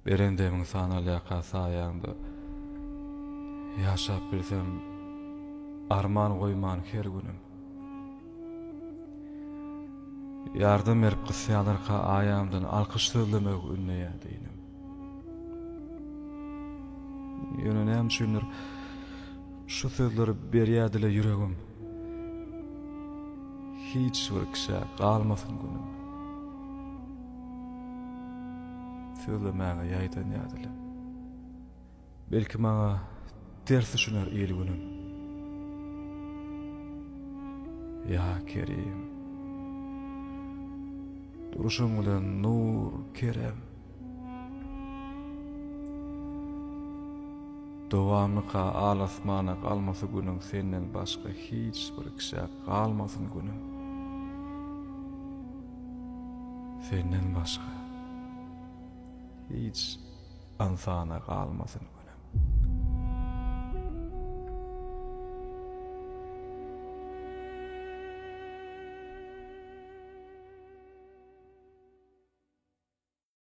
Beren demiň sanalýarka saýaňda, Ýaşap bilsem, arman goýman her günüm. Ýardam berip gysýarlarka aýamdan alkyş sözlemegi ündeýär dinim. Ýöne näme üçindir şu sözleri berýär dile ýüregim. Hiç bir kişä galmasyn günüm. Sözlemäge ýaýdanýar dilim. Belki maňa ters düşüner il-günüm. Ýa Kerim. Duruşyň bilen nur, kerem. Dowamlyka al-asmana galmasy günüň senden başga hiç bir kişä galmasyn günüm. Senden başga hiç ynsana galmasyn günüm.